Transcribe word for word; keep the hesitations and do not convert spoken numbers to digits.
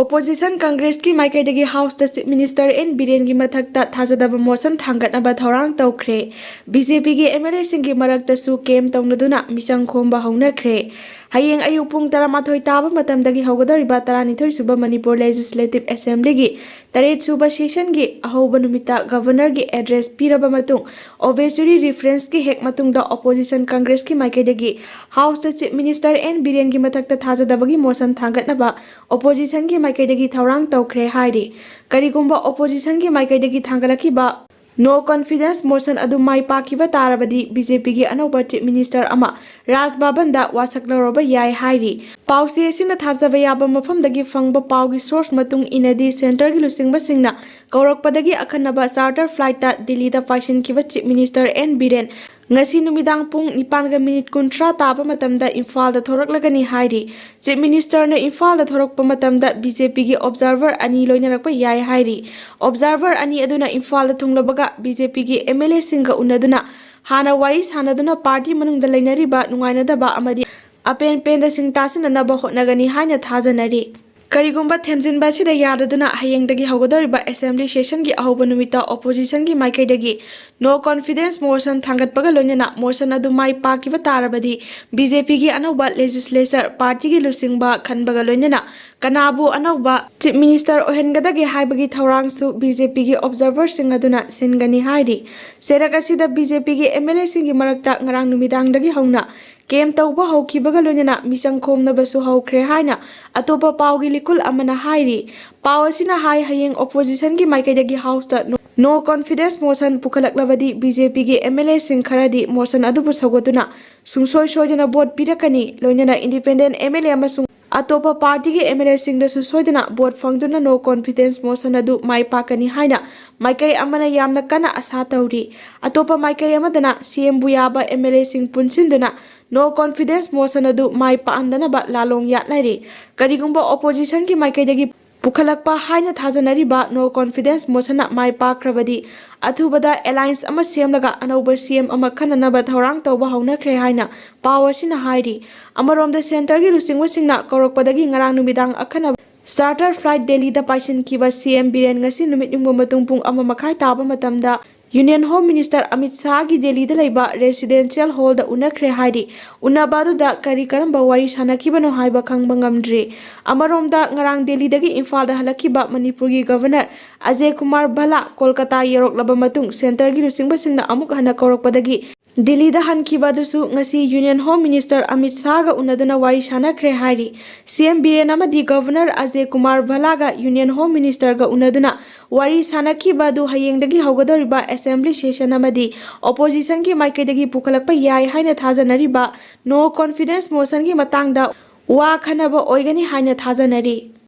Opposition Congressꯀꯤ ꯃꯥꯏꯀꯩꯗꯒꯤ Houseꯇ Chief Minister and ꯕꯤꯔꯦꯟꯒꯤ ꯃꯊꯛꯇ ꯊꯥꯖꯗꯕ motion ꯊꯥꯡꯒꯠꯅꯕ ꯊꯧꯔꯥꯡ ꯇꯧꯈ꯭ꯔꯦ꯫ BJPꯒꯤ MLAꯁꯤꯡꯒꯤ ꯃꯔꯛꯇꯁꯨ camp ꯇꯧꯅꯗꯨꯅ ꯃꯤꯆꯪ ꯈꯣꯝꯕ ꯍꯧꯅꯈ꯭ꯔꯦ꯫ ꯍꯌꯦꯡ ꯑꯌꯨꯛ ꯄꯨꯡ ꯇꯔꯥꯃꯥꯊꯣꯏ ꯇꯥꯕ ꯃꯇꯝꯗꯒꯤ ꯍꯧꯒꯗꯧꯔꯤꯕ ꯇꯔꯥꯅꯤꯊꯣꯏ ꯁꯨꯕ ꯃꯅꯤꯄꯨꯔ Legislative Assemblyꯒꯤ ꯇꯔꯦꯠ ꯁꯨꯕ sessionꯒꯤ ꯑꯍꯧꯕ ꯅꯨꯃꯤꯠꯇ Governorꯒꯤ address ꯄꯤꯔꯕ ꯃꯇꯨꯡ, obituary referenceꯀꯤ ꯍꯦꯛ ꯃꯇꯨꯡꯗ Opposition Congressꯀꯤ ꯃꯥꯏꯀꯩꯗꯒꯤ Houseꯇ Chief Minister ꯑꯦꯟ ꯕꯤꯔꯦꯟꯒꯤ ꯃꯊꯛꯇ ꯊꯥꯖꯗꯕꯒꯤ motion ꯊꯥꯡꯒꯠꯅꯕ Oppositionꯒꯤ ꯃꯥꯏꯀꯩꯗꯒꯤ ꯊꯧꯔꯥꯡ ꯇꯧꯈ꯭ꯔꯦ ꯍꯥꯏꯔꯤ꯫ ꯀꯔꯤꯒꯨꯝꯕ Oppositionꯒꯤ ꯃꯥꯏꯀꯩꯗꯒꯤ ꯊꯥꯡꯒꯠꯂꯛꯈꯤꯕ No Confidence Motion ꯑꯗꯨ ꯃꯥꯏ ꯄꯥꯛꯈꯤꯕ ꯇꯥꯔꯕꯗꯤ BJPꯒꯤ ꯑꯅꯧꯕ Chief Minister ꯑꯃ ꯔꯥꯖ ꯚꯕꯟꯗ ꯋꯥꯁꯛ ꯂꯧꯔꯕ ꯌꯥꯏ ꯍꯥꯏꯔꯤ꯫ ꯄꯥꯎꯆꯦ ꯑꯁꯤꯅ ꯊꯥꯖꯕ ꯌꯥꯕ ꯃꯐꯝꯗꯒꯤ ꯐꯪꯕ ꯄꯥꯎꯒꯤ source ꯃꯇꯨꯡ ꯏꯟꯅꯗꯤ, centreꯒꯤ ꯂꯨꯆꯤꯡꯕꯁꯤꯡꯅ ꯀꯧꯔꯛꯄꯗꯒꯤ ꯑꯈꯟꯅꯕ charter flightꯇ ꯗꯤꯜꯂꯤꯗ ꯄꯥꯏꯁꯤꯟꯈꯤꯕ Chief Minister ꯑꯦꯟ ꯕꯤꯔꯦꯟ ꯉꯁꯤ ꯅꯨꯃꯤꯗꯥꯡ ꯄꯨꯡ ꯅꯤꯄꯥꯟꯒ minute ꯀꯨꯟꯊ꯭ꯔꯥ ꯇꯥꯕ ꯃꯇꯝꯗ ꯏꯝꯐꯥꯜꯗ ꯊꯣꯔꯛꯂꯒꯅꯤ ꯍꯥꯏꯔꯤ꯫ Chief Ministerꯅ ꯏꯝꯐꯥꯜꯗ ꯊꯣꯔꯛꯄ ꯃꯇꯝꯗ BJPꯒꯤ observer ꯑꯅꯤ ꯂꯣꯏꯅꯔꯛꯄ ꯌꯥꯏ ꯍꯥꯏꯔꯤ꯫ Observer ꯑꯅꯤ ꯑꯗꯨꯅ ꯏꯝꯐꯥꯜꯗ ꯊꯨꯡꯂꯕꯒ BJPꯒꯤ MLAꯁꯤꯡꯒ ꯎꯅꯗꯨꯅ ꯍꯥꯟꯅ ꯋꯥꯔꯤ ꯁꯥꯟꯅꯗꯨꯅ party ꯃꯅꯨꯡꯗ ꯂꯩꯅꯔꯤꯕ ꯅꯨꯡꯉꯥꯏꯅꯗꯕ ꯑꯃꯗꯤ ꯑꯄꯦꯟ ꯄꯦꯟꯗꯁꯤꯡ ꯇꯥꯁꯤꯟꯅꯅꯕ ꯍꯣꯠꯅꯒꯅꯤ ꯍꯥꯏꯅ ꯊꯥꯖꯅꯔꯤ꯫ ꯀꯔꯤꯒꯨꯝꯕ ꯊꯦꯝꯖꯤꯟꯕ ꯑꯁꯤꯗ ꯌꯥꯗꯗꯨꯅ ꯍꯌꯦꯡꯗꯒꯤ ꯍꯧꯒꯗꯧꯔꯤꯕ Assembly sessionꯒꯤ ꯑꯍꯧꯕ ꯅꯨꯃꯤꯠꯇ Oppositionꯒꯤ ꯃꯥꯏꯀꯩꯗꯒꯤ No Confidence Motion ꯊꯥꯡꯒꯠꯄꯒ ꯂꯣꯏꯅꯅ motion ꯑꯗꯨ ꯃꯥꯏ ꯄꯥꯛꯈꯤꯕ ꯇꯥꯔꯕꯗꯤ, BJPꯒꯤ ꯑꯅꯧꯕ legislature partyꯒꯤ ꯂꯨꯆꯤꯡꯕ ꯈꯟꯕꯒ ꯂꯣꯏꯅꯅ ꯀꯅꯥꯕꯨ ꯑꯅꯧꯕ Chief Minister ꯑꯣꯏꯍꯟꯒꯗꯒꯦ ꯍꯥꯏꯕꯒꯤ ꯊꯧꯔꯥꯡꯁꯨ BJPꯒꯤ observerꯁꯤꯡ ꯑꯗꯨꯅ ꯁꯤꯟꯒꯅꯤ ꯍꯥꯏꯔꯤ꯫ ꯆꯦꯔꯛ ꯑꯁꯤꯗ BJPꯒꯤ MLAꯁꯤꯡꯒꯤ ꯃꯔꯛꯇ ꯉꯔꯥꯡ ꯅꯨꯃꯤꯗꯥꯡꯗꯒꯤ ꯍꯧꯅ camp ꯇꯧꯕ ꯍꯧꯈꯤꯕꯒ ꯂꯣꯏꯅꯅ ꯃꯤꯆꯪ ꯈꯣꯝꯅꯕꯁꯨ ꯍꯧꯈ꯭ꯔꯦ ꯍꯥꯏꯅ ꯑꯇꯣꯞꯄ ꯄꯥꯎꯒꯤ ꯂꯤꯈꯨꯜ ꯑꯃꯅ ꯍꯥꯏꯔꯤ꯫ ꯄꯥꯎ ꯑꯁꯤꯅ ꯍꯥꯏ, ꯍꯌꯦꯡ Oppositionꯒꯤ ꯃꯥꯏꯀꯩꯗꯒꯤ Houseꯇ No, No Confidence Motion ꯄꯨꯈꯠꯂꯛꯂꯕꯗꯤ BJPꯒꯤ MLAꯁꯤꯡ ꯈꯔꯗꯤ motion ꯑꯗꯨꯕꯨ ꯁꯧꯒꯠꯇꯨꯅ ꯁꯨꯡꯁꯣꯏ ꯁꯣꯏꯗꯅ vote ꯄꯤꯔꯛꯀꯅꯤ, ꯂꯣꯏꯅꯅ independent MLA ꯑꯃꯁꯨꯡ ꯑꯇꯣꯞꯄ partyꯒꯤ MLAꯁꯤꯡꯗꯁꯨ ꯁꯣꯏꯗꯅ vote ꯐꯪꯗꯨꯅ No Confidence Motion ꯑꯗꯨ ꯃꯥꯏ ꯄꯥꯛꯀꯅꯤ ꯍꯥꯏꯅ ꯃꯥꯏꯀꯩ ꯑꯃꯅ ꯌꯥꯝꯅ ꯀꯟꯅ ꯑꯁꯥ ꯇꯧꯔꯤ꯫ ꯑꯇꯣꯞꯄ ꯃꯥꯏꯀꯩ ꯑꯃꯗꯅ CMꯕꯨ ꯌꯥꯕ MLAꯁꯤꯡ ꯄꯨꯟꯁꯤꯟꯗꯨꯅ No Confidence Motion ꯑꯗꯨ ꯃꯥꯏ ꯄꯥꯛꯍꯟꯗꯅꯕ ꯂꯥꯂꯣꯡ ꯌꯥꯠꯅꯔꯤ꯫ ꯀꯔꯤꯒꯨꯝꯕ Oppositionꯒꯤ ꯃꯥꯏꯀꯩꯗꯒꯤ ꯄꯨꯈꯠꯂꯛꯄ ꯍꯥꯏꯅ ꯊꯥꯖꯅꯔꯤꯕ No Confidence Motionꯅ ꯃꯥꯏ ꯄꯥꯛꯈ꯭ꯔꯕꯗꯤ, ꯑꯊꯨꯕꯗ alliance ꯑꯃ ꯁꯦꯝꯂꯒ ꯑꯅꯧꯕ CM ꯑꯃ ꯈꯟꯅꯅꯕ ꯊꯧꯔꯥꯡ ꯇꯧꯕ ꯍꯧꯅꯈ꯭ꯔꯦ ꯍꯥꯏꯅ ꯄꯥꯎ ꯑꯁꯤꯅ ꯍꯥꯏꯔꯤ꯫ ꯑꯃꯔꯣꯝꯗ, centreꯒꯤ ꯂꯨꯆꯤꯡꯕꯁꯤꯡꯅ ꯀꯧꯔꯛꯄꯗꯒꯤ ꯉꯔꯥꯡ ꯅꯨꯃꯤꯗꯥꯡ ꯑꯈꯟꯅꯕ Charter flight ꯗꯦꯜꯂꯤꯗ ꯄꯥꯏꯁꯤꯟꯈꯤꯕ ꯁꯤ ꯑꯦꯝ ꯕꯤꯔꯦꯟ ꯉꯁꯤ ꯅꯨꯃꯤꯠ ꯌꯨꯡꯕ ꯃꯇꯨꯡ ꯄꯨꯡ ꯑꯃ ꯃꯈꯥꯏ ꯇꯥꯕ ꯃꯇꯝꯗ Union Home Minister ꯑꯃꯤꯠ ꯁꯥꯍꯒꯤ ꯗꯦꯜꯂꯤꯗ ꯂꯩꯕ residential hall ꯗ ꯎꯅꯈ꯭ꯔꯦ ꯍꯥꯏꯔꯤ꯫ ꯎꯅꯕ ꯑꯗꯨꯗ ꯀꯔꯤ ꯀꯔꯝꯕ ꯋꯥꯔꯤ ꯁꯥꯟꯅꯈꯤꯕꯅꯣ ꯍꯥꯏꯕ ꯈꯪꯕ ꯉꯝꯗ꯭ꯔꯤ꯫ ꯑꯃꯔꯣꯝꯗ, ꯉꯔꯥꯡ ꯗꯦꯜꯂꯤꯗꯒꯤ ꯏꯝꯐꯥꯜꯗ ꯍꯜꯂꯛꯈꯤꯕ ꯃꯅꯤꯄꯨꯔꯒꯤ Governor ꯑꯖꯦ ꯀꯨꯃꯥꯔ ꯚꯜꯂꯥ ꯀꯣꯜꯀꯇꯥ ꯌꯧꯔꯛꯂꯕ ꯃꯇꯨꯡ centre ꯒꯤ ꯂꯨꯆꯤꯡꯕꯁꯤꯡꯅ ꯑꯃꯨꯛ ꯍꯟꯅ ꯀꯧꯔꯛꯄꯗꯒꯤ ꯗꯤꯜꯂꯤꯗ ꯍꯟꯈꯤꯕ ꯑꯗꯨꯁꯨ ꯉꯁꯤ Union Home Minister ꯑꯃꯤꯠ ꯁꯥꯍꯒ ꯎꯅꯗꯨꯅ ꯋꯥꯔꯤ ꯁꯥꯟꯅꯈ꯭ꯔꯦ ꯍꯥꯏꯔꯤ꯫ ꯁꯤ ꯑꯦꯝ ꯕꯤꯔꯦꯟ ꯑꯃꯗꯤ Governor ꯑꯖꯦ Kumar ꯚꯜꯂꯥꯒ Union Home Minister ꯒ ꯎꯅꯗꯨꯅ ꯋꯥꯔꯤ ꯁꯥꯟꯅꯈꯤꯕ ꯑꯗꯨ ꯍꯌꯦꯡꯗꯒꯤ ꯍꯧꯒꯗꯧꯔꯤꯕ assembly session ꯑꯃꯗꯤ opposition ꯒꯤ ꯃꯥꯏꯀꯩꯗꯒꯤ ꯄꯨꯈꯠꯂꯛꯄ ꯌꯥꯏ ꯍꯥꯏꯅ ꯊꯥꯖꯅꯔꯤꯕ no confidence motion ꯒꯤ ꯃꯇꯥꯡꯗ ꯋꯥ ꯈꯟꯅꯕ ꯑꯣꯏꯒꯅꯤ ꯍꯥꯏꯅ ꯊꯥꯖꯅꯔꯤ꯫